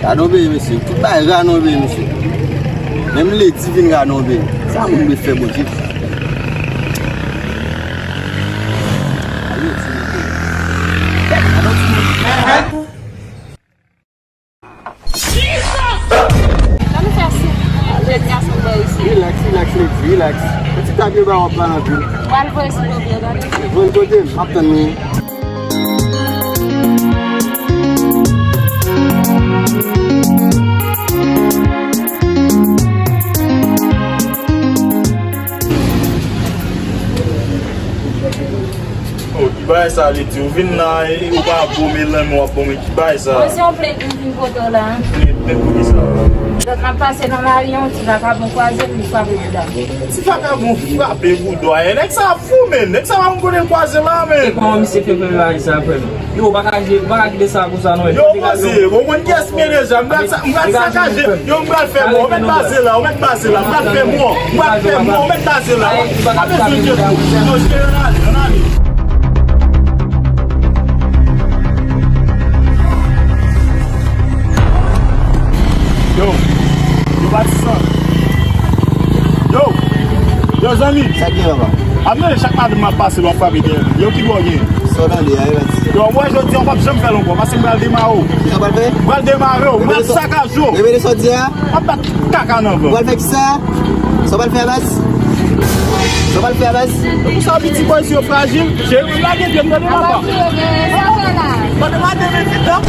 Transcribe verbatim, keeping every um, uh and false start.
Gade yon peyi, mesye. Tout bagay ra nan yon peyi, mesye. Menm ledi vin ra nan yon peyi. Sa moun dwe fè Bondye. Sa nou fè sou jèn gason bò isi? Relax, relax, lady, relax. Yon ti tag yo ba w ap pale anpil. W al voye sou pwòp yo, gade. Voye l kote m, m ap tann li. Oh, ki bagay sa, Leti? Ou vin la, e, ou pa bon, men lanmou ap bon, men ki bagay sa? Mwen se yon plent m vin pote w la. Plent, plent pou ki sa? Lòt m ap pase nan lari, yon ti vakabon kwaze m, li frape bouda m. Ti vakabon frape bouda w? E, nèg sa fou, men. Nèg sa pa konn kote l kwaze la, men. E kòman misye fè fè bagay sa, frè m? Yo, ou pa ka je-, ou pa ka kite sa konsa, non. Yo, pase, ou konn kiyès m ye deja. M pral sa-, m pral sakaje. Yo, m pral fè mò. Ou mèt baze la, ou mèt baze la. M pral fè mò. M pral fè mò. Ou mèt baze la. Pa bezwen djèt ou. Yo, jere, ann ale, ann ale. Yo, yo, Matisan. Yo, yo, zanmi. Sa k gen, papa? Ap mande chak madanm m ap pase, l ap frape dèyè m. Yo, ki bò w gen? Sa w tande a, e, Matisan? Yo, w wè, jodi a, w p ap janm fè l ankò, paske m pral demare w. Kisa w pral fè? M pral demare w, m pral sakaje w. Repete sa w di a. M ap bat kaka nan van. Ou pral fè kisa? Sa w pral fè a baz? Sa w pral fè a baz? E pou sa w di ti bòy si yo frajil? Cheri, m lage pye m, tande papa. Tande m ate men vit la.